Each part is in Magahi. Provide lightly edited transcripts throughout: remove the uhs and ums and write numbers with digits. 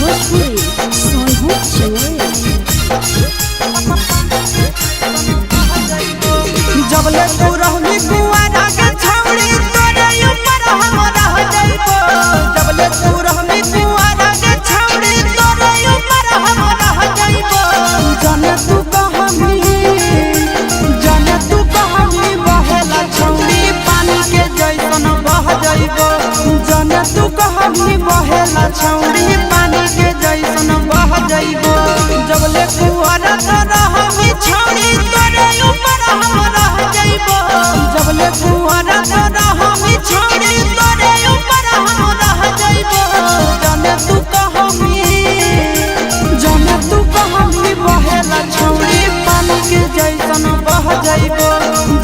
भोजपुरी सोनू चोरी। जबले तू रहली कुआरा के छौड़ी तोरे ऊपर हम रह जइबो। जबले तू रहली कुआरा के छौड़ी तोरे ऊपर हम रह जइबो। जाने तू कहमी, जाने तू कहमी बहेला छौड़ी पानी के जैसन बह जइबो। जाने तू कहमी बहेला छौड़ी पानी के जैसन बह जइबो। जबले कुआरा तो रहली छौड़ी तोरे ऊपर हम रह जइबो। जबले कुआरा तो रहली छौड़ी तोरे ऊपर हम रह जइबो। जाने तू कहमी, जाने तू कहमी बहेला छौड़ी पानी के जैसन बह जइबो।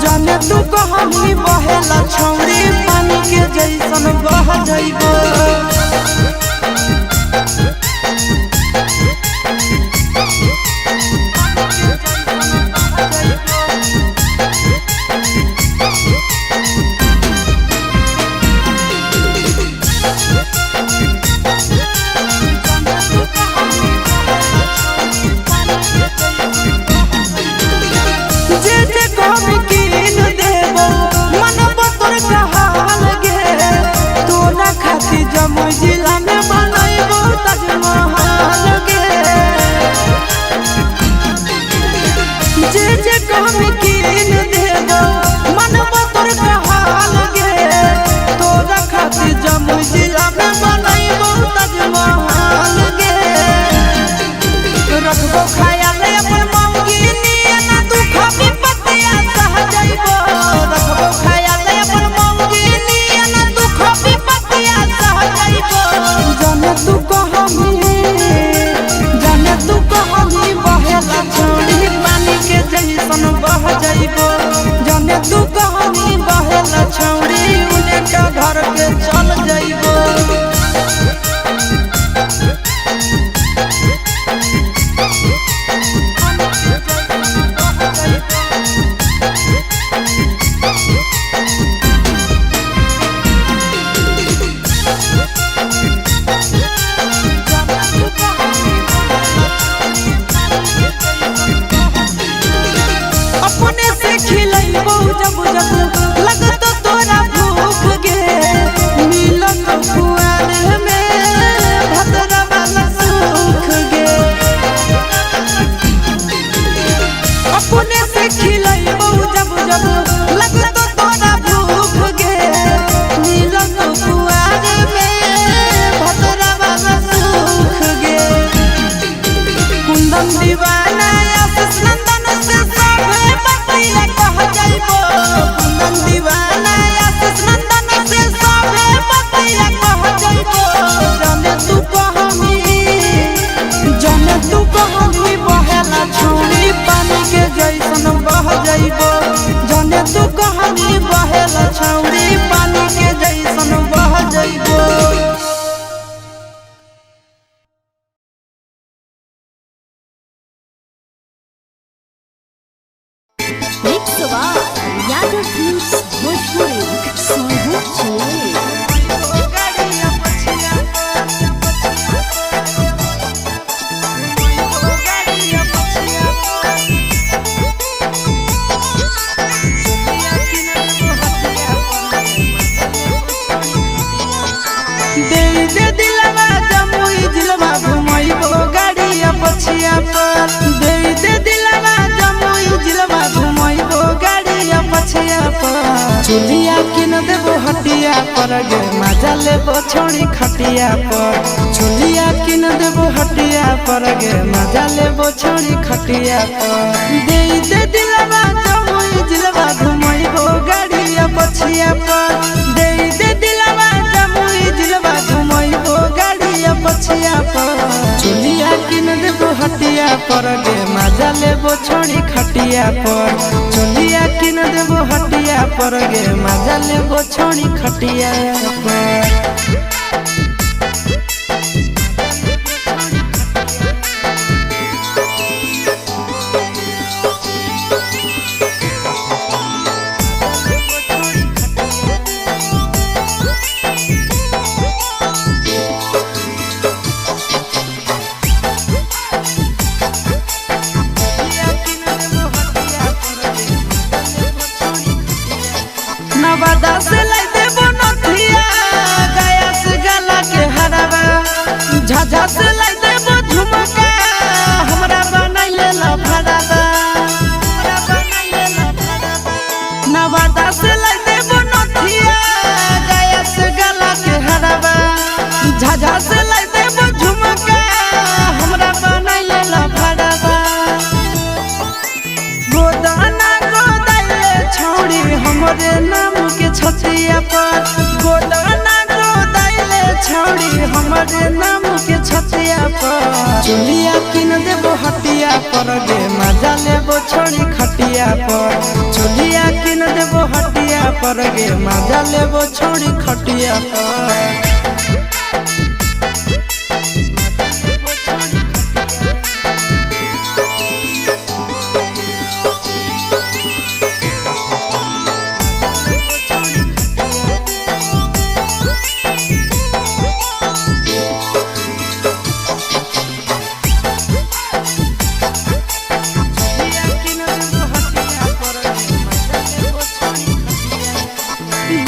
जाने तू कहमी बहेला छौड़ी पानी के जैसन बह जइबो। जे जे कहबी कीन देबो, मनबो तोर कहाल गे। तोरा खातिर जमुई जिला में बनैबो ताजमहल गे। जे जे कहबी कीन देबो, मनबो तोर कहाल गे। तोरा खातिर जमुई जिला में बनैबो ताजमहल गे। रखबो ख्याल अपन मौगी नियन दुख विपत्तिया सह जइबो। रखबो ख्याल अपन मौगी नियन दुख विपत्तिया सह जइबो। जाने तू कहमी, जाने तू कहमी बहेला छौड़ी पानी के जैसन बह जइबो। जाने तू कहमी बहेला छौड़ी उने का घर के चल जइबो। अपने से खिलैबो जब जब लगत तोरा भूख गे। मिलत कुआर में भतरा वाला सुख गे। अपने से खिलैबो जब जब लगत तोरा भूख गे। मिलत कुआर में भतरा वाला सुख गे। कुंदन दीवाना आशीष नंदन से सभे बतैया कह जइबो। कुंदन दीवाना आशीष नंदन से सभे बतैया कह जइबो। जाने तू कहमी, जाने तू कहमी बहेला छौड़ी पानी के जैसन बह जइबो। जाने तू कहमी बहेला छौड़ी पानी के जैसन बह जइबो। मिक्स बार यादव फिल्म्स भोजपुरी सोनू चोरी। दे दे दिलवा जमुई जिलवा घुमैबो गाड़िया पछिया पर। दे दे दिलवा जमुई जिलवा घुमैबो गाड़िया पछिया पर। चुलिया किन देबो हटिया पर गे, मजा लेबो छोड़ी खटिया पर। चुलिया किन देबो हटिया पर गे, मजा लेबो छोड़ी खटिया पर। दे दे दिलवा जमुई जिलवा घुमैबो गाड़िया पछिया पर। दे दे दिलवा जमुई जिलवा घुमैबो गाड़िया पछिया पर। चुलिया किन देबो हटिया पर गे, मजा लेबो छोड़ी खटिया पर। चुलिया किन देबो हटिया पर गे, मजा लेबो छोड़ी खटिया पर। झाझा से लाई देबो झुमका हमरा बनाइले लफड़ाबा। नवादा से लाई देबो नथिया गया से गला के हराबा। झाझा से लाई देबो झुमका हमरा बनाइले लफड़ाबा। गोदाना गोदाइले छौड़ी हमरे नाम के छतिया पर। गोदाना गोदाइले छौड़ी हमरे नाम के छतिया पर। चुलिया किन देबो हटिया पर गे मजा लेबो छोड़ी खटिया पर। चुलिया किन देबो हटिया पर गे मजा लेबो छोड़ी खटिया पर।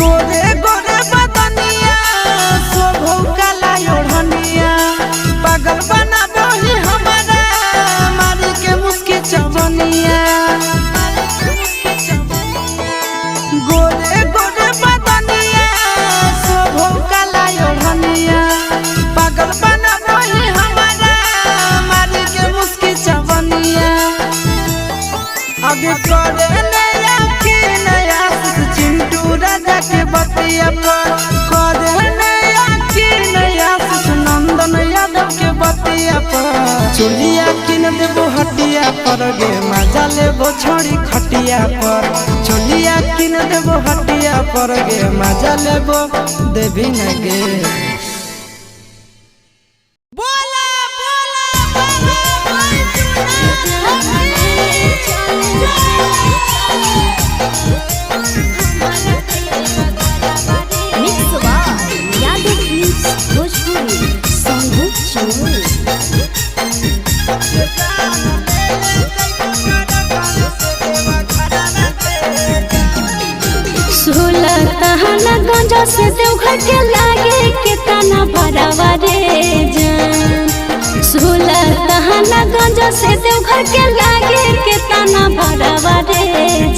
गोरे गोरे बदनिया शोभो काला ओढ़निया पागल बनाबही हमारा मारी के मुस्की चवनिया। गोरे गोरे बदनिया शोभो काला ओढ़निया पागल बनाबही हमारा मारी के मुस्की चवनिया। आगे करे नया के नया चिंटू राजा के बतिया पर। करे नया के नया नंदन यादव के बतिया पर। चुलिया किन देबो हटिया पर गे मजा लेबो छोड़ी खटिया पर। चुलिया किन देबो हटिया पर गे मजा लेबो देवी न गे। बोला बोला बाबा mix by Yadav films Bhojpuri Sanghu Chamoli. सोलह तहना गंजा से देवघर के लागे के तना भरावा रे जान। सोलह तहना गंजा से देवघर के लागे के तना भरावा रे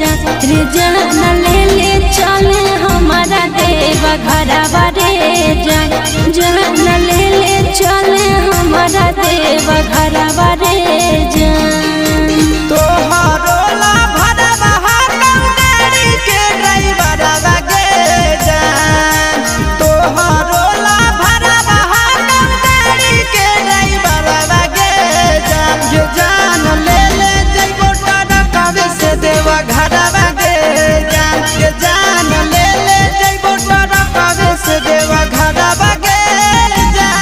जान। रे जान ले ले चले हमारा देवा घरवा रे जान। जान ले ले चले हमारा देवा घरवा रे जान। तोहरो ला भरवा हाकम गाड़ी के ड्राइवरवा गे जान। तोहरो ला भरवा हाकम गाड़ी के ड्राइवरवा गे जान। ये जान ले ले जइबो टरकावे से देवा घरवा गे जान। ये जान ले ले जइबो टरकावे से देवा घरवा गे जान।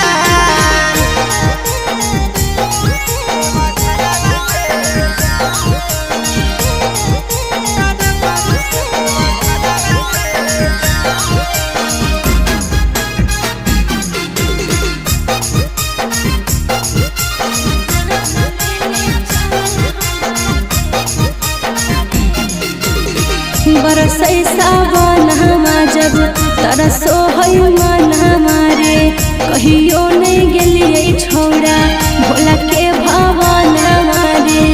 बरसै सावनमा जब तरसो है मनमा रे। कहियो नहीं गेलियै छौड़ा भोला के भवनमा रे।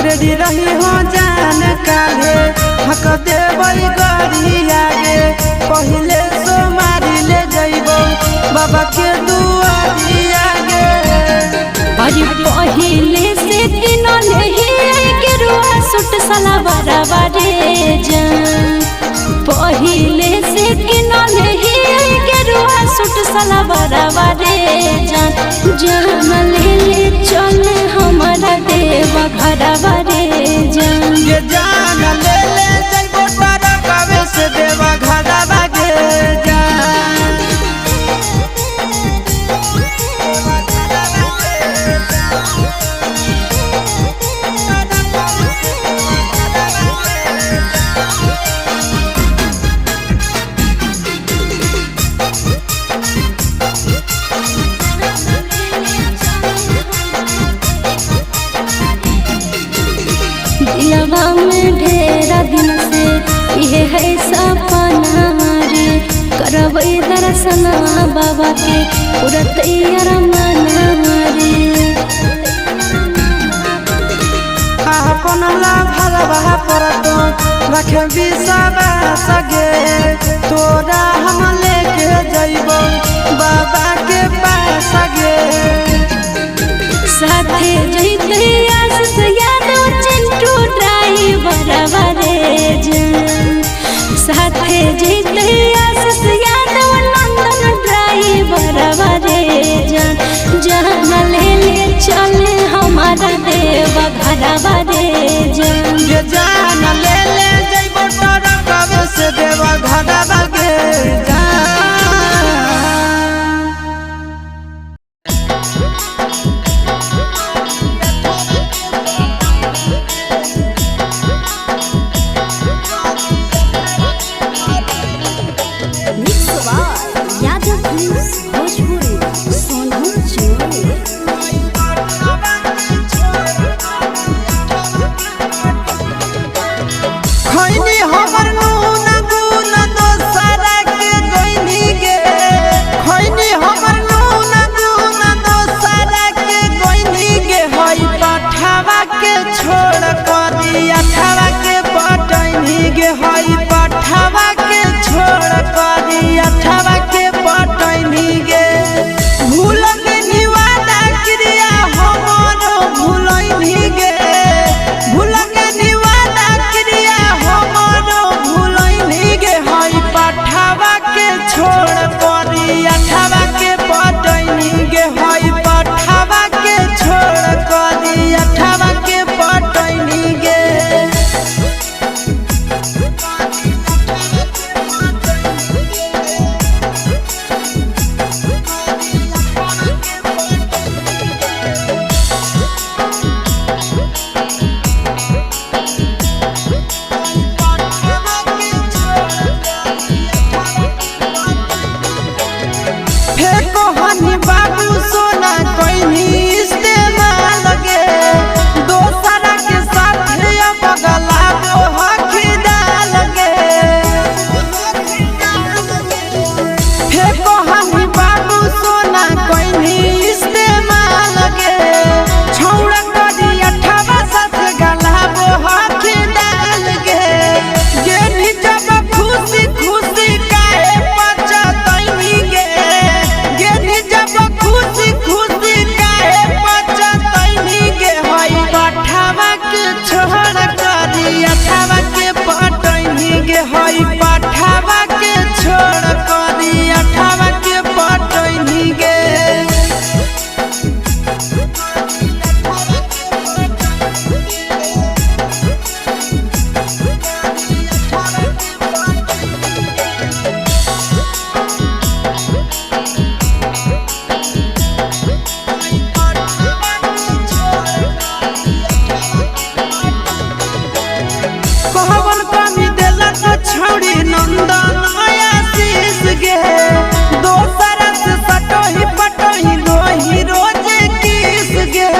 रेडी रही हो जान काहे हक देबै गरिया गे। पहिले सोमारी ले जइबो बाबा के दुआरिया गे। अरे पहिले से किनल हे गेरुआ सूट सलवारवा रे जान। पहिले से किनल हे गेरुआ सूट सलवारवा रे जान। जान ले ले चल हमारा देवा घरवा रे जान। ये जान ले ले जइबो टरकावे से देवा घरवा गे जान। दिलवा में ढेरा दिन से ये है सपना रे। करबै दर्शनवा बाबा के पूरा तैयार मना रे। अपन ला भरवा पर तो रखे विश्वास गे, तोरा हम लेके जइबो बाबा के पास गे। साथे जइते आशीष यादव चिंटू ड्राइवर रे जान, साथे जइते आशीष यादव नंदन ड्राइवर रे जान, जान ले ले चले हमारा देव घरवा रे जान। ये जान ले ले जइबो ट्रकवे से देवा घरवा गे जान। Mix by Yadav films Bhojpuri Sonu Chamoli. खैनी हमर नून गुन दोसरा के गइनी गे, खैनी हमर नून गुन दोसरा के गइनी गे। हई पठावा के छोड़ करी अठावा के पटैनी गे, हई पठावा के छोड़ करी अठावा के पटैनी गे। भूल गेनी वादा क्रिया हमर भूलैनी गे, भूल गेनी वादा क्रिया हमर भूलैनी गे। हई पठावा के छोड़ करी अठावा के पटैनी गे, हई पठावा के छोड़ करी अठावा के पटैनी गे। फेको हनी बाबू सोना कोइनी इस्तेमाल गे, दोसरा के साथ अब गला हखी गे। फेको हनी बाबू सोना कोइनी इस्तेमाल गे, छौड़ा करी अठावा साथ गला हखी डाल गे। गेनी जब खुशी खुशी काहे पचतैनी गे, गेनी जब खुशी खुशी काहे पचतैनी गे। हई पठावा के छोड़ करी अठावा के पटैनी गे, हई पठावा के छोड़ करी अठावा के पटैनी गे। कहवन कमी देलक छौड़ी नंदन आशीष गे, दोसर से सटोही पटोही लोही रोज किस गे।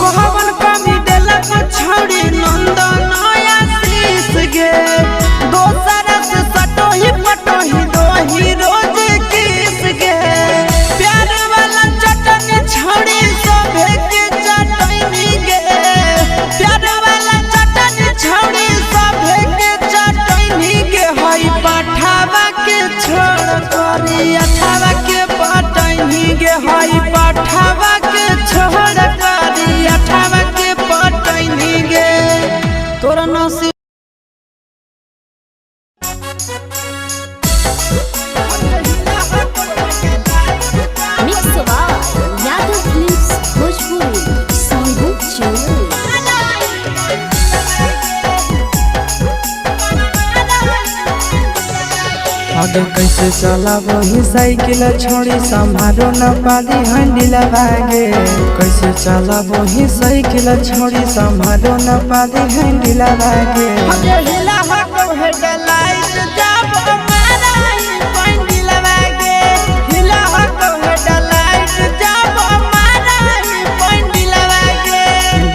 कहवन कमी देलक छौड़ी नंदन आशीष गे, दोसर से सटोही पटोही लोही रोज किस गे। प्यार वाला चटनी छौड़ी सभे के चटनी गे, प्यार वाला चटनी छौड़ी सभे के चटनी गे। हई पठावा के छोड़ करी अठावा के पटैनी गे, हई पठावा के छोड़ करी अठावा के पटैनी गे। तोरा नसीब mix by Yadav films Bhojpuri Sonu Chamoli. आगे कैसे चलाबो ही साइकिल छोड़ी संभारो न पाली हैंडल भागे, कैसे चलाबो ही साइकिल छोड़ी संभारो न पाली हैंडल भागे।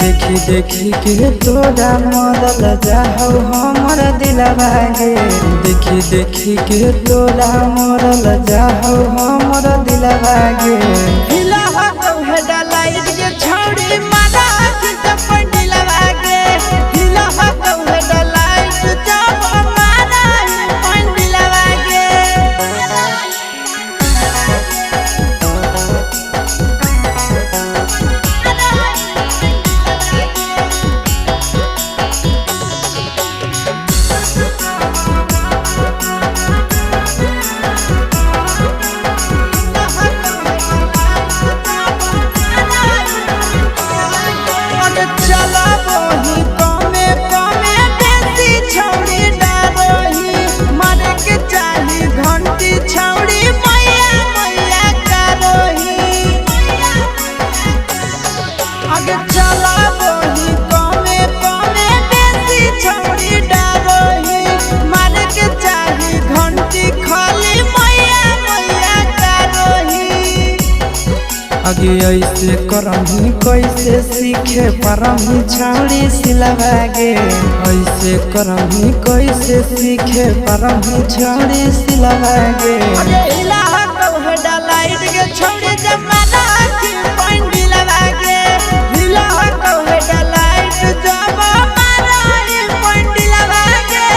देखी देखी के तोरा मरल जाहौ हमर दिलवा गे। देखी देखी के तोरा मरल जाहौ हमर दिलवा गे। हिला हौ हेडलाइट के छौड़ी मारा आँखि से पंडिलवा गे। हिला हौ हेडलाइट जब मारा पंडिलवा गे। चलाबही कमे कमे बेसी छौड़ी डारही, मारे के चाही घंटी छौड़ी मैया मैया करही। आगे चलाबही कमे कमे बेसी छौड़ी डारही, मारे के चाही घंटी खाली मैया मैया करही। आगे ऐसे करही कैसे सीखे परही छौड़ी सिलवा गे। ऐसे करही कैसे सीखे परही छौड़ी सिलवा गे। अरे हिला हौ हेडलाइट के छौड़ी जमाना आँखि पंडिलवा गे। हिला हौ हेडलाइट जब मारा पंडिलवा गे।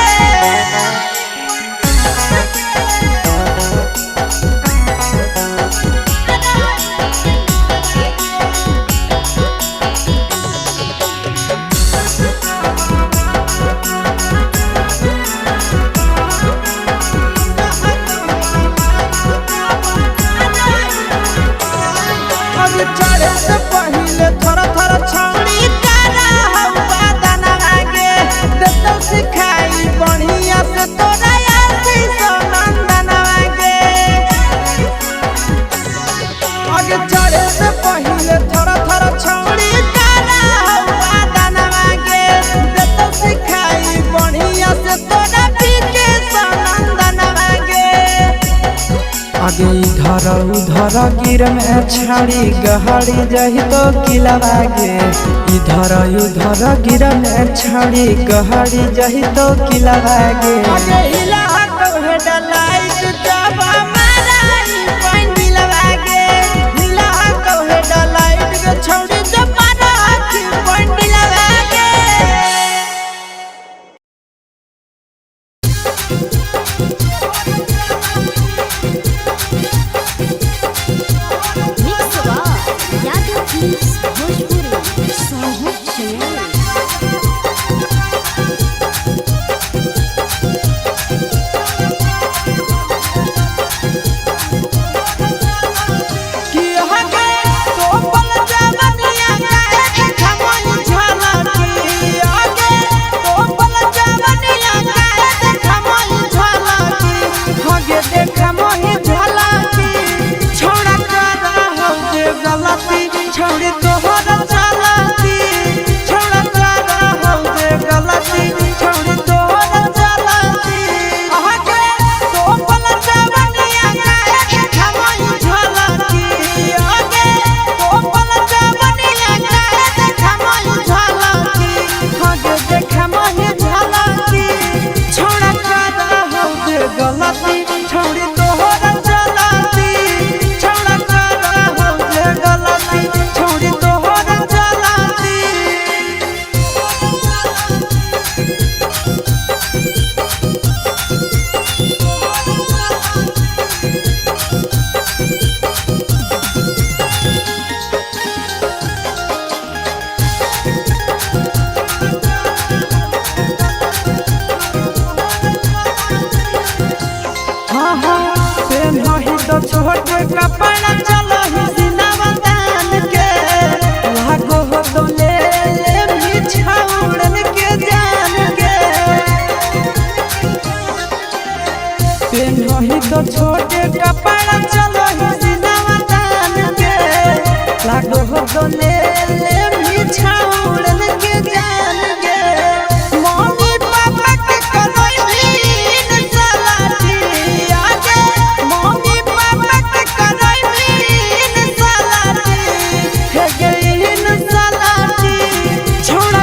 अब चढ़े से पहिले थोड़ा थोड़ा छौड़ी कारा हौ बादनवा गे। देतौ सिखाई बढ़िया से तोरा आशीष नंदनवा गे। आगे चढ़े से पहिले थोड़ा थोड़ा छौड़ी कारा हौ बादनवा गे। देतौ सिखाई बढ़िया से तोरा पीके नंदनवा गे। आगे इधर उधर गिर में छाड़ी गहरी जही तो किलवा गे। इधर उधर गिर में छाड़ी गहरी जही तो किलवा गे। आगे हिला हौ हेडलाइट जब मारा पंडिलवा गे। हिला हौ हेडलाइट के छौड़ी जब मारा आँखि पंडिलवा गे। Mix by Yadav films Bhojpuri Sonbhadra channel. कि हगे तो पल जवनिया काहे देखमई झलकी। आगे तो पल जवनिया काहे देखमई झलकी। हगे देखमई झलकी छौड़ा कर हौ जे गलती छौड़ी तोहर चलती। छौड़ा कर हौ जे गलती छौड़ी तोहर चलती। आगे तो पल जवनिया काहे देखमई झलकी। आगे तो पल जवनिया काहे देखमई झलकी। हगे देखमई झलकी छौड़ा कर हौ जे गलती छौड़ी तोहर चलती। छौड़ा कर हौ जे गलती छौड़ी तोहर चलती। हाँ हाँ पेन्हही तो छोट कपड़ा चलही सिनावा दान के। लागो हो तो ले लेबही छौड़न के जान के। पेन्हही तो छोट कपड़ा चलही सिनावा दान के। लागो हो तो ले लेबही छौड़न के जान के। मम्मी पापा के करैली सलाटी। आगे मम्मी पापा के करैली सलाटी। हे गे सलाटी छौड़ा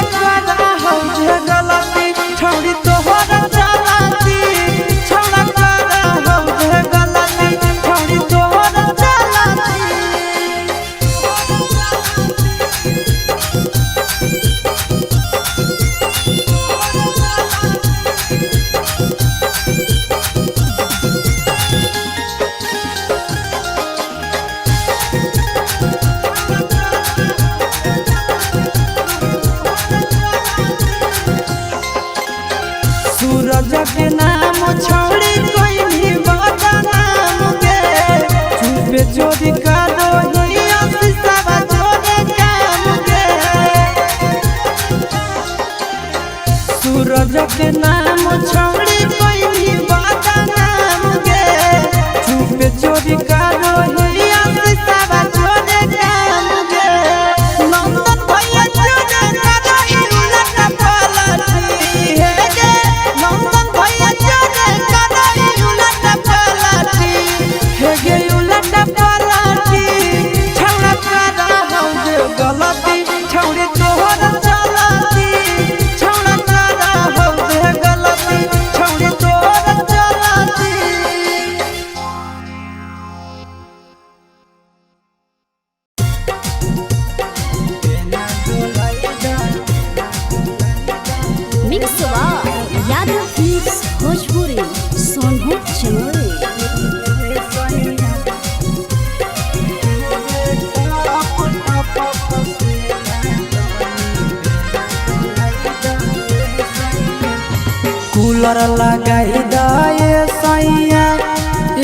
कूलर लगाई दए सैया,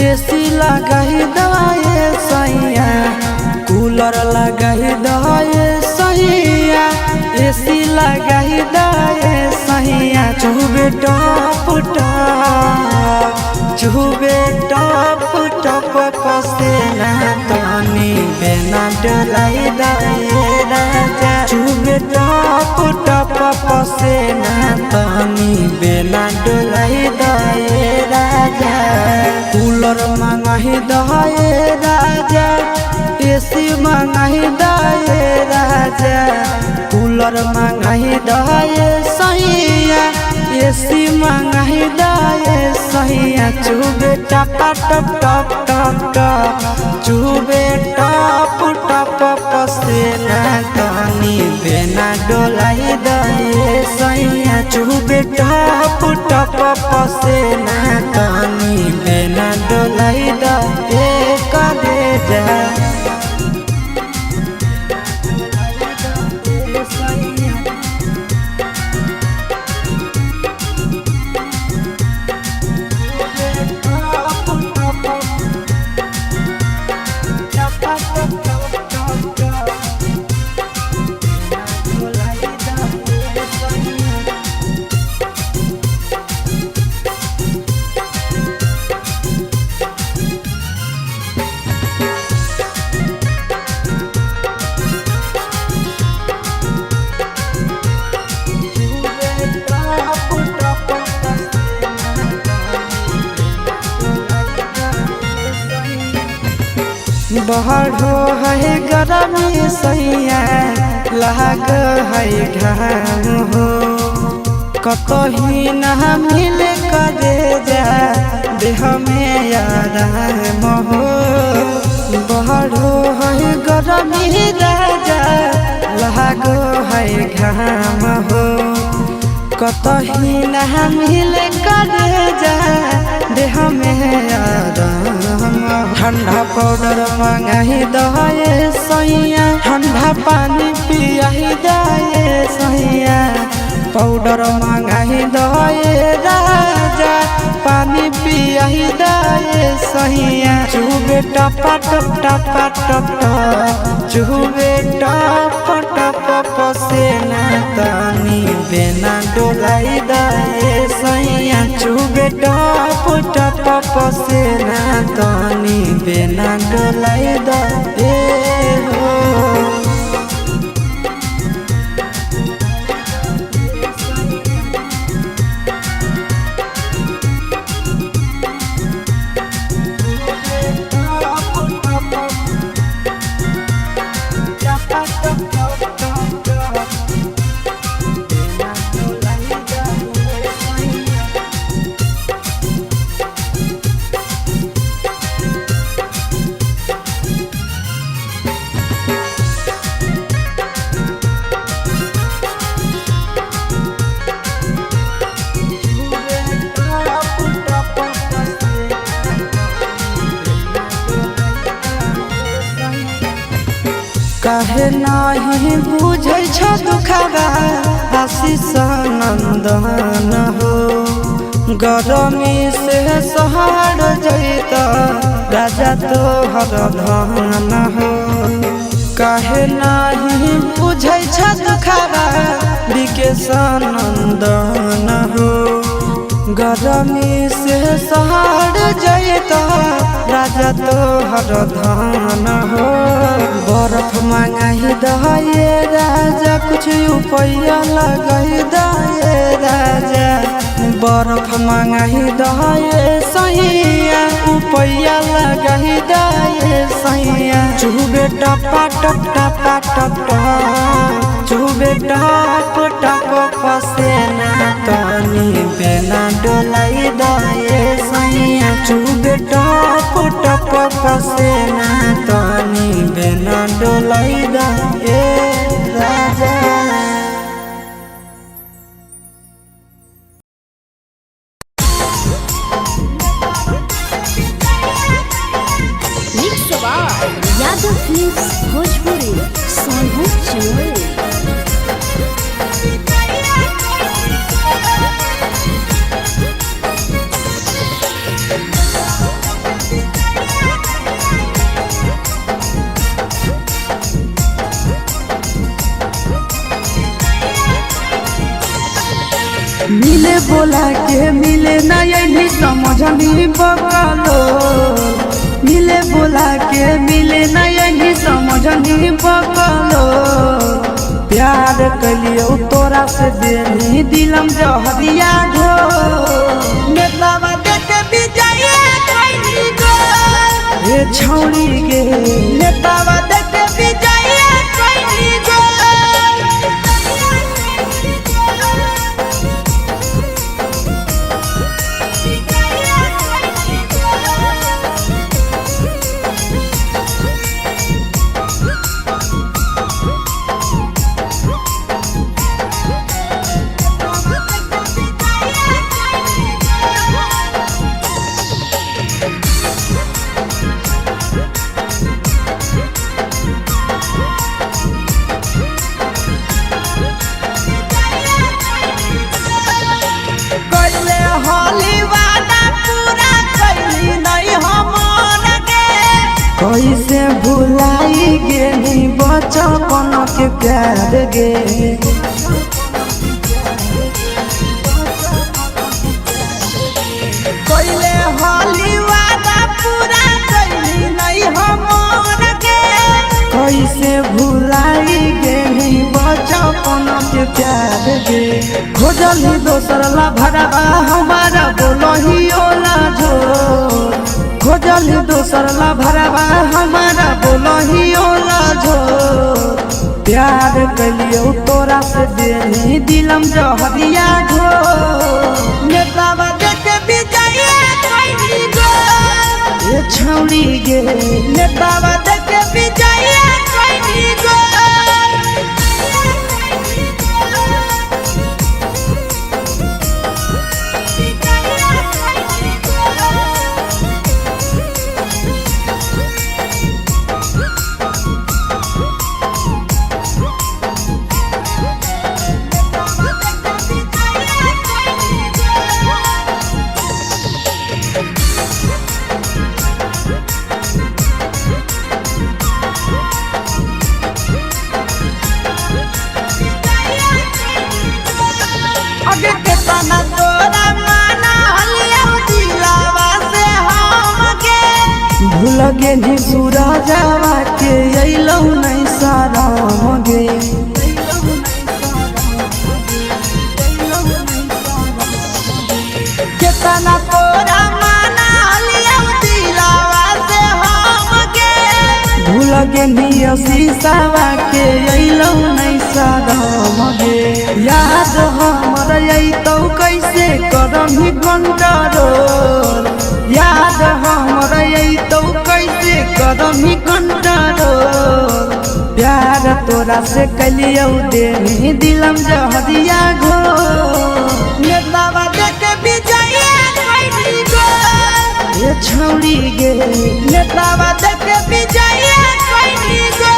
एसी लगाई दए सैया, कूलर लगाई दए सैया, एसी लगाई दए सैया। चुबे टप टप, चुबे टप टप पसेना तनी बेना डोलाई दए राजा। चुबे टप टप पसेना तनी बेना डोलाई दए राजा। कूलर मंगाही दए राजा, एसी मंगाही दए राजा, कूलर मंगाही दए सैया, एसी मंगाही दए सैया। चुबे टप टप टप टप टप, चुबे टप टप पसेना तनी बेना डोलाई दए सैया। चुबे टप टप पसेना तनी बेना डोलाई दए कलेजा। बढ़ो है गरमी सैया, लाग है घाम हो, कतही ना मिल करे जा देह में आराम हो। बढ़ो है गरमी राजा, लाग है घाम हो, कतही ना मिल करे जा देह में आराम। ठंडा पाउडर मंगाही दए सैया, ठंडा पानी पियाही दए सैया, पाउडर मंगाही दए राजा, पानी पियाही दए सैया। चुबे टपा टप टपा टप टप, चुबे टप टप पसेना तनी बेना डोलाई दए सैया। चुबे टप टप पसेना तनी बेना डोलाई दए हो। काहे नाही बुझै छ दुखबा आशीष नंदन हो, गरमी से सहर जैत राजा तोहर धन हो। काहे नाही बुझै छ दुखबा विकेश नंदन हो, गरमी से सहर जैत राजा तोहर धन हो। बर्फ मंगाही दए राजा, कुछ उपाय लगाई दए राजा, बर्फ मंगाही दए सैया, उपाय लगाई दए सैया। चुबे टपा टप टपा टप टप, चुबे टप टप पसेना तनी बेना डोलाई दए सैया। चुबे टप टप पसेना तनी बेना डोलाई दए राजा। Mix by Yadav films Bhojpuri, Sonu Chamoli. बोला के मिले नहीं समझनी बकलो, मिले बोला के मिले नहीं समझनी बकलो। प्यार कलियो तोरा से देनी दिलम जहरिया घो, नेतावा देख विजय कैली गो हे छौड़ी गे, नेतावा देख विजय कैली गो। कैले होली वादा पूरा कैली नहीं हमर गे, कैसे भुलाई गेली बचपन के प्यार गे। कैले होली वादा पूरा कैली नहीं हमर गे, कैसे भुलाई गेली बचपन के प्यार गे। खोजली दोसर ला भरवा हमारा बोलही ओला झो, खोजली दोसर ला भरवा हमारा बोलही ओला झो। प्यार कलियो तोरा से देनी दिलम जहरिया घो, नेतावा देख विजय कैली गो हे छौड़ी गे, नेतावा देख विजय कैली गो। अगे केतना तोरा माना हलिया दिलावा से हम के, भूल गेली सूरजावा के अइलौ नहीं शरम गे। केतना तोरा माना हलिया दिलावा से हम के, भूल गेली शीशावा के अइलौ नहीं शरम गे। याद हमर अइतौ कैसे करम कंट्रोल, याद हमर अइतौ कैसे करम कंट्रोल। प्यार तोरा से कलियौ देनी दिलम जहरिया घो, नेतावा देख विजय कैली गो हे छौड़ी गे, नेतावा देख विजय कैली गो।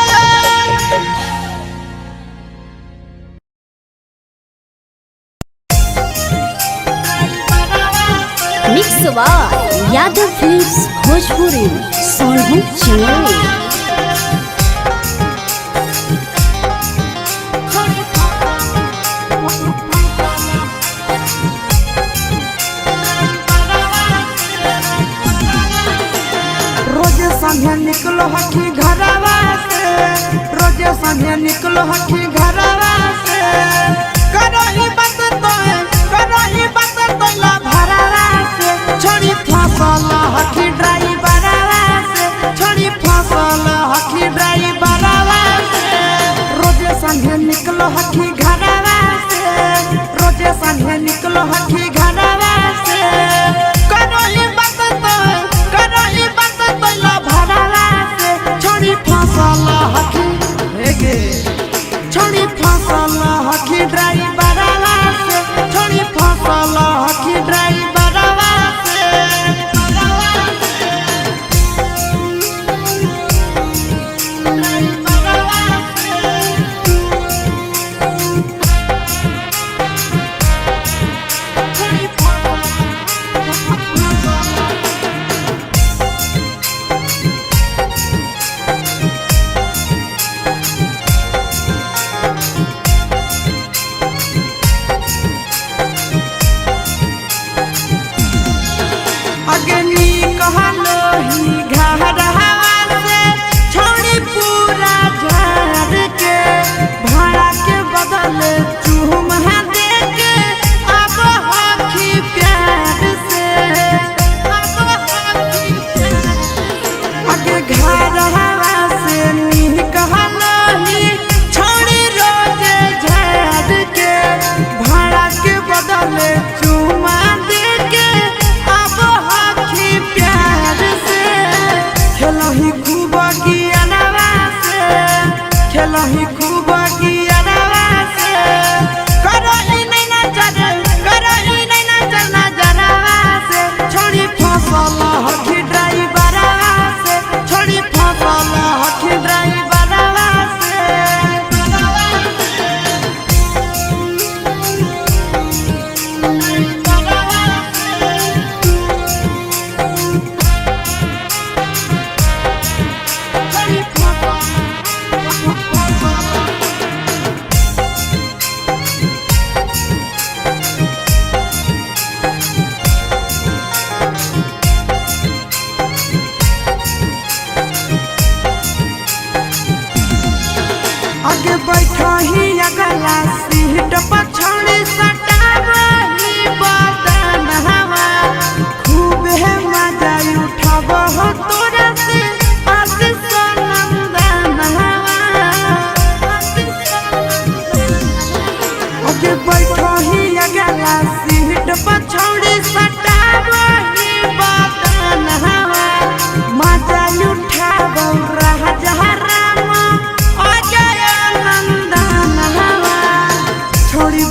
Mix by Yadav films Bhojpuri Sonhu Chingri. रोज संगे निकलो हखी घरवा से, रोज संगे निकलो हखी घरवा से। करही बात तोय, करही बात तोला भरवा से, छोड़ी फसल हखी ड्राइवरवा से, छोड़ी फसल हखी ड्राइवरवा से। रोज संगे निकलो हखी घरवा से, रोज संगे निकलो हखी घरवा से। करही बात तोय, करही बात तोला भरवा से, छोड़ी फसल हखी हे गे, छोड़ी फसल हखी ड्राइवरवा से, छोड़ी फसल हखी ड्राइवरवा। सीट पर छौड़ी सटावही बदन हवा। खूब है मजा उठाब हो तोरा से आशीष नंदन हवा। ओके बैठो ही अगला सीट पर छौड़ी सटावही बदन हवा। मजा उठाब राजा राम अजय नंदन हवा। छोड़ी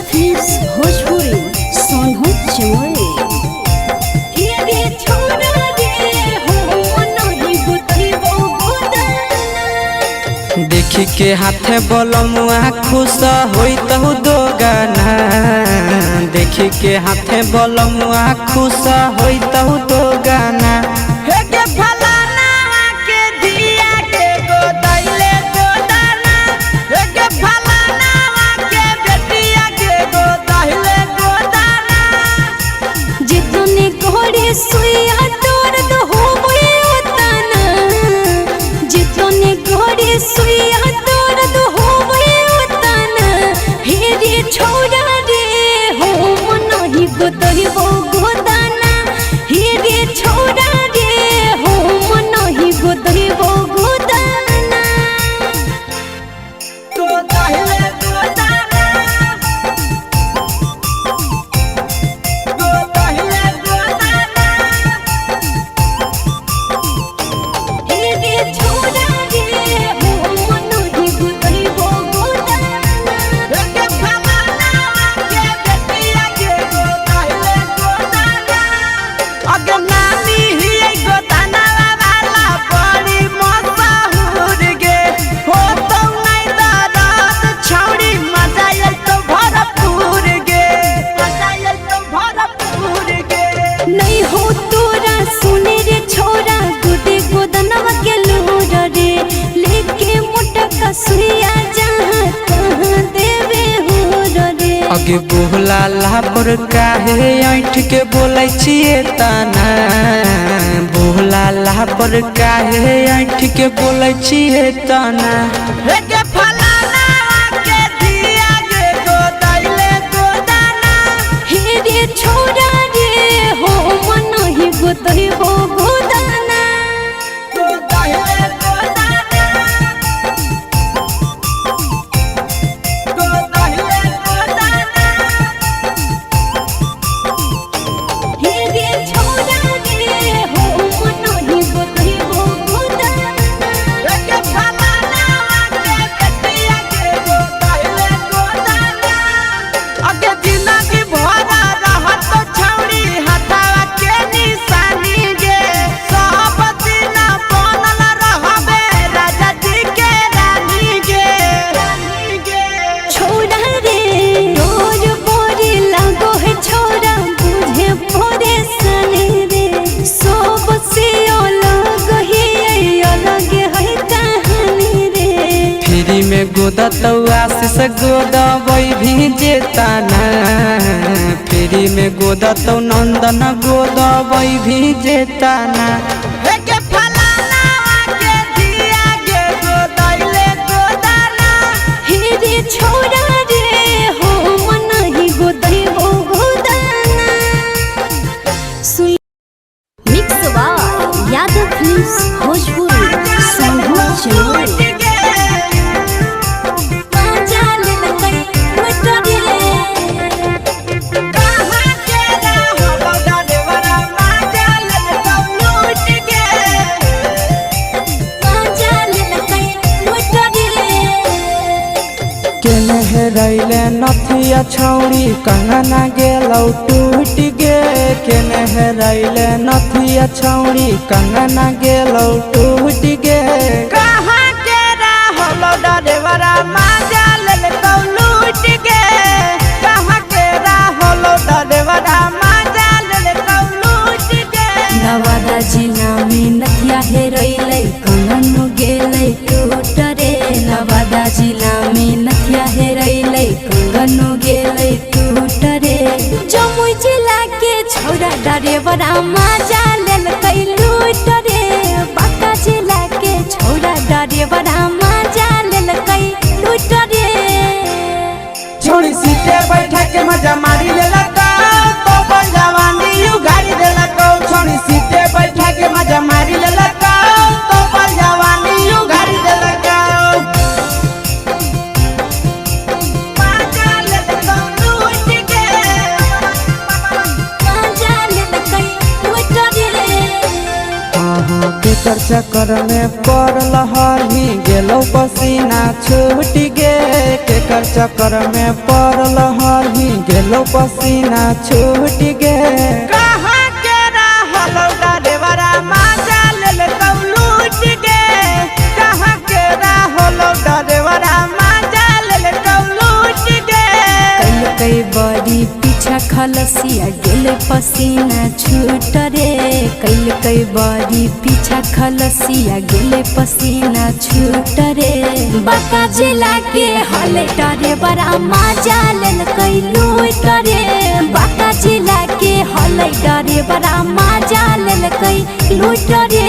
फिल्म्स भोजपुरी सोनहु चमोली। हे रे छोरा रे हो नहीं गोतैबो गोदाना। देखी के हाथे बलमुआ खुश होइतहु दो गाना। देखी के हाथे बलमुआ खुश होइतहु दो गाना। हे के फलाना के दिया के गोदैले गोदाना। हे के फलाना के बेटिया के गोदैले गोदाना। जितने घोड़े सुइया दर्द होवे उतना, जितने घोड़े सुइया दर्द होवे उतना, हे रे छोरा रे हो नहीं गोतैबो गोदाना। हे रे छोरा रे हो नहीं गोतैबो गोदाना। गोदैले गोदाना। गोदैले गोदाना। हे रे छोरा रे हो नहीं गोतैबो गोदाना। के फलाना के बेटिया के गोदैले गोदाना। अगे नानी हियै गोदाना वाला बड़ी मशहूर गे। हो तो नै दरद छौड़ी मजा आयल तो भरपूर गे। मजा आयल तो भरपूर गे। नहीं हो तोरा सुने रे छोरा गुदे गोदनवा के लोर रे, लेके मोटा कसुइया जहाँ तहाँ देवे हो रे। अगे बोला ला पर काहे ऐठ के बोलै छियै ताना। बोला ला पर काहे ऐठ के बोलै छियै ताना। हे के फलाना के दिया के गोदैले गोदाना। हे रे छोरा रे हो मन ही गोतैबो गोदाना। गोदैले गोदाना। गोदैले गोदाना। हे रे छोरा रे हो मन ही गोतैबो गोदाना। के फलाना के बेटिया के गोदैले गोदाना। अगे जिंदगी भरा रहत छौड़ी हथवा के निशानी गे। सब दिन बनल रहबे राजा जी के रानी गे। छोरा रे रोज बोरी लागो है छोरा बुझे परेशानी रे, सब से अलग ही अलग है कहानी रे। फ्री में गोदतौ आशीष गोदबै भी जेताना। फ्री में गोदतौ नंदन गोदबै भी जेताना। हे के फलाना के दिया के गोदैले गोदाना। हे रे छोरा रे हो मन ही गोदैबो गोदाना। सुन mix by Yadav films Bhojpuri Sonhu Chamoli. मजा लेलकै लुट रे। कहाँ के रहलो डरेवरा माजा लेलकौ लूट गे। मजा लेलकै लुट रे। केने हेरैले नथिया छौड़ी कंगना गेलौ टूट गे। केने हेरैले नथिया छौड़ी कंगना गेलौ टूट गे। कहाँ के रहलो डरेवरा माजा लेलकौ लूट गे। कहाँ के रहलो डरेवरा माजा लेलकौ लूट गे। नवादा जिला में नथिया हेरैलै कंगन गेलै टूट रे। नवादा जिला में नथिया हेरैलै कंगन गेलै टूट रे। जमुई जिला के छौरा डरेवरा माजा लेलकै लूट रे। बांका जिला के छौरा डरेवरा माजा लेलकै लूट रे। छोड़ी सीटे बैठा के मजा मारी लेलक तो बन जवानी उगारी देलक। छोड़ी सीटे बैठा के मजा मारी लेलक तो बन जवानी उगारी देलक। मजा लेलक लूट के। माजा लेलकै लूट रे। केकर चक्कर में पड़ल हही गेलो पसीना छूट गे, केकर चक्कर में पड़ल हही गेलो पसीना छूट गे। कहाँ के रहल डरेवरा माजा लेल तौ लूट गे, कहाँ के रहल डरेवरा माजा लेल तौ लूट गे। कई बड़ी पीछा खलसिया गेल पसीना छूट रे, कैल कई बड़ी पीछा खलसिया गेल पसीना छूट रे। बांका जिला के हले डरे बड़ा मजा लेल कई लूट रे, बांका जिला के हले डरे बड़ा मजा लेल कई लूट रे।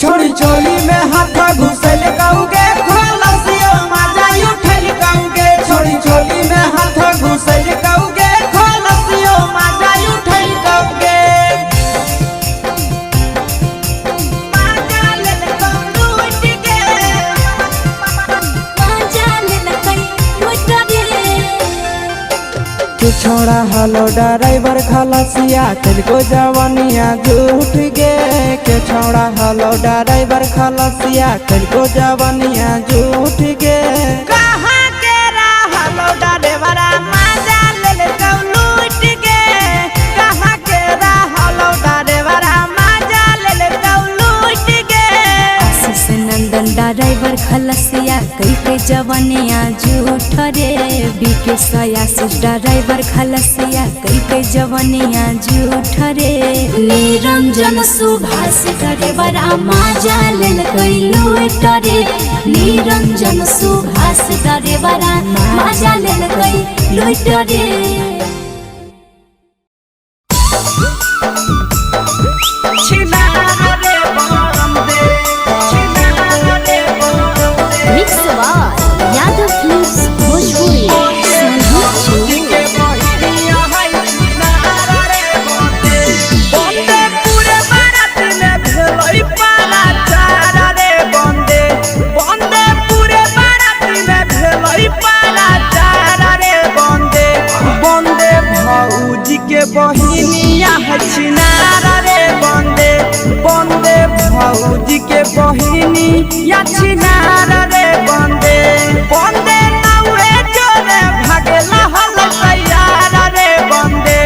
छोड़ी चोली में हाथ घुसल कहूगे, खलसियो माजा उठल कहूगे। छोड़ी चोली में हाथ घुसल कहूगे, खलसियो माजा उठल कहूगे। माजा लेल कहू लूट गे। मजा लेल कई लूट रे। के छोड़ा हलो ड्राइवर खलसिया को जवनिया झूठ गे, के छोड़ा हलो ड्राइवर खलसिया को जवनिया झूठ गे। कहाँ के रहलो ड्राइवरा माजा लेल तौ लूट गे, कहाँ के रहलो ड्राइवरा माजा लेल तौ लूट गे। आशीष नंदन ड्राइवर खलसिया कई के जवनिया झूठ रे, बीके आशीष ड्राइवर खलसिया कई के जवनिया झूठ रे। निरंजन सुभाष ड्राइवर माजा लेल कई लूट रे, निरंजन सुभाष ड्राइवर माजा लेल कई लूट रे। Mix by Yadav films Bhojpuri. Sonu बंदे पूरे बारात में भेलई पारा चार रे बंदे, बंदे पूरे बारात में भेलई पारा चार रे बंदे। बंदे भौजी के बहिनिया है छिनार रे बंदे, बंदे भौजी के बहिनिया छिनार रे बंदे। बंदे नौए जोरे भागेला हल तैयार रे बंदे,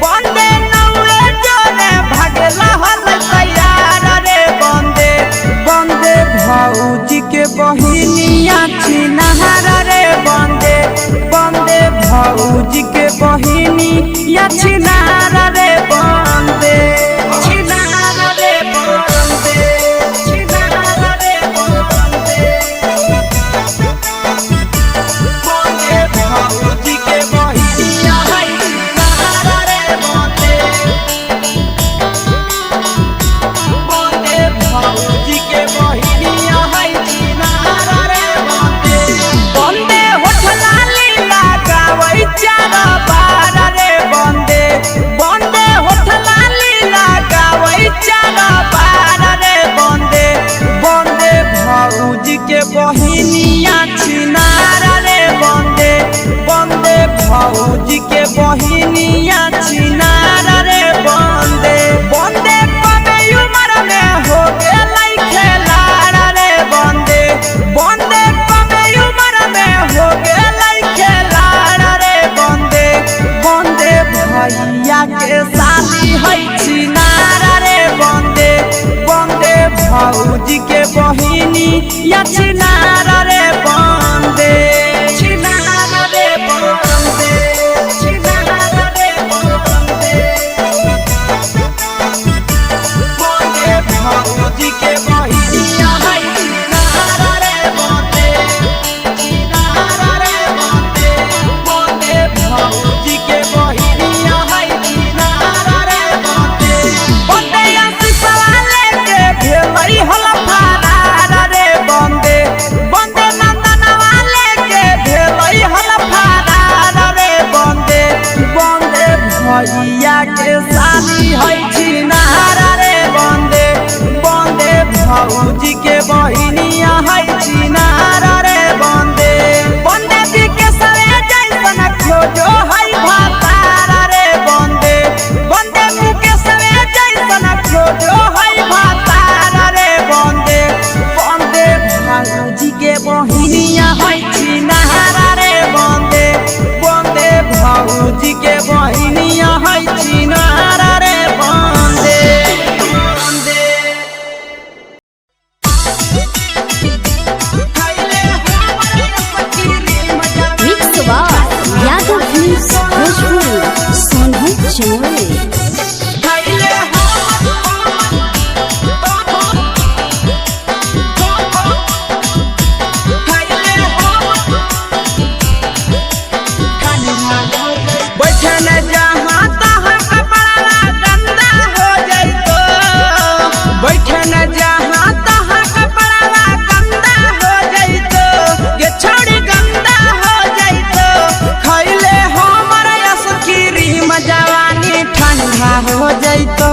बंदे नौए जोरे भागेला हल तैयार रे बंदे। बंदे भौजी के बहिनिया छिनार रे बंदे, बंदे भौजी के बहिनिया छिनार रे बंदे। छिनार रे बंदे, छिनार रे बंदे। बंदे भौजी के बहिनिया है छिनार रे बंदे, बंदे भौजी के बहिनिया है छिनार रे बंदे। बंदे होठ लाली लगावै चार बार रे बंदे, बंदे होठ लाली लगावै चार बार रे बंदे। बंदे भौजी के बहिनिया छिनार रे बंदे, बंदे भौजी के बहिनिया छिनार रे बंदे। बंदे कमे उमर में हो गेलै खेलार रे बंदे, बंदे कमे उमर में हो गेलै खेलार रे बंदे। बंदे भैया के साली है छिनार रे बंदे, बंदे भौजी के बहिनी या छिनार रे बंदे। छिनार रे बंदे, छिनार रे बंदे। बंदे भौजी के बहिनिया है छिनार रे बंदे, छिनार रे बंदे। बंदे भौजी के बहिनिया है छिनार रे बंदे। बंदे आशीषवा लेके भेलै हल फरार रे बंदे, बंदे Jamui. खइले बैठन जहाँ तहाँ कपड़ा गंदा हो जइतो। बैठन जहाँ तहाँ कपड़ा गंदा हो जइतो, ये छौड़ी गंदा हो जइतो। खइले हमर आइसक्रीम जवानी ठंडा हो जइतो।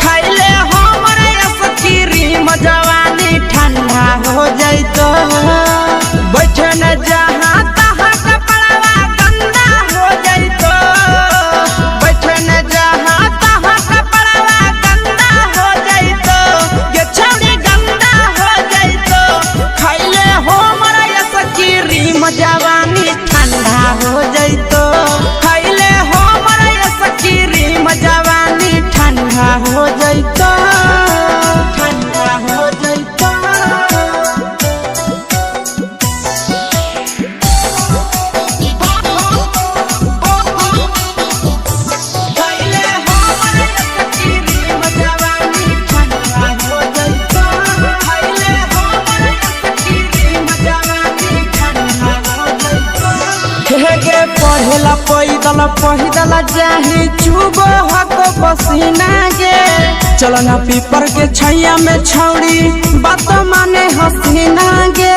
खइले हमर आइसक्रीम जवानी ठंडा हो जइतो। बैठन जहाँ तहाँ कपड़ा गंदा हो जइतो। बैठन जहाँ तहाँ कपड़ा गंदा हो जइतो, ये छौड़ी गंदा हो जइतो। खइले हमर आइसक्रीम जवानी ठंडा हो जइतो। खइले हमर आइसक्रीम जवानी ठंडा हो जइतो, ठंडा हो जइतो। खइले हमर आइसक्रीम जवानी ठंडा हो जइतो। खइले हमर आइसक्रीम जवानी ठंडा हो जइतो। हे गे पढ़ेला पैदल पैदल जाही चुबो हक पसीना गे। चलना पीपर के छैया में छौड़ी बात माने हसीना गे।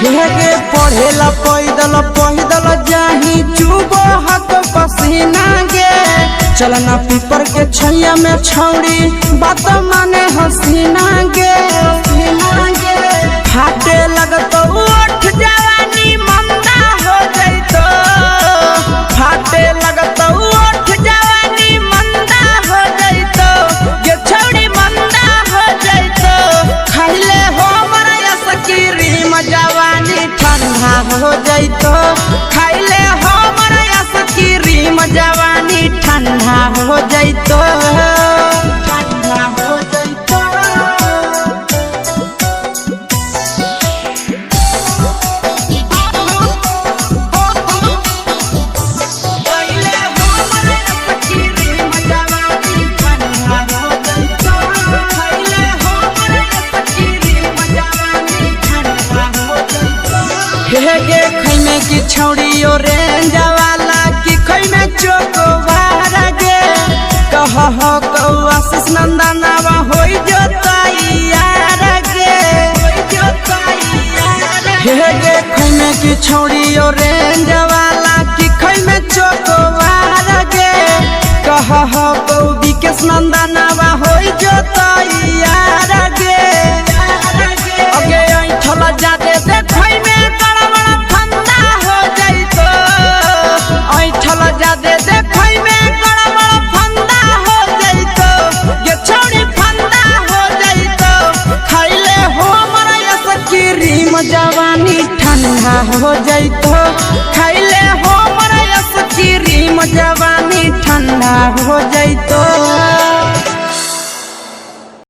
हे गे पढ़ेला पैदल पैदल जाही चुबो हक पसीना गे। चलना पीपर के छैया में छौड़ी बात माने हसीना गे। फाटे लगतो उठ जवानी मंदा हो जइतो। फाटे लगतो उठ जवानी मंदा हो जइतो, ये छौड़ी मंदा हो जइतो। खइले हमर आइसक्रीम जवानी ठंडा हो जइतो। खइले हमर आइसक्रीम जवानी ठंडा हो जइतो, ठंडा हो जइतो। खइले हमर आइसक्रीम जवानी ठंडा हो जइतो। खइले हमर आइसक्रीम जवानी ठंडा हो जइतो। हे गे खइमे की छौड़ी ऑरेंज वाला की खइमे चोकोबार गे। कह हो कौ आशीष नंदनवा होई जोताई यार गे। हे गे खइमे की छौड़ी ऑरेंज वाला की खइमे चोकोबार गे। कह हो कौ विकेश नंदनवा होई जोताई यार गे। अगे ऐठल जादे देखै में बड़ा बड़ा फंदा हो जइतो। ऐठल जादे देखै में बड़ा बड़ा फंदा हो जइतो, ये छौड़ी फंदा हो जइतो। खइले हमर आइसक्रीम जवानी ठंडा हो जइतो। खइले हमर आइसक्रीम जवानी ठंडा हो जइतो।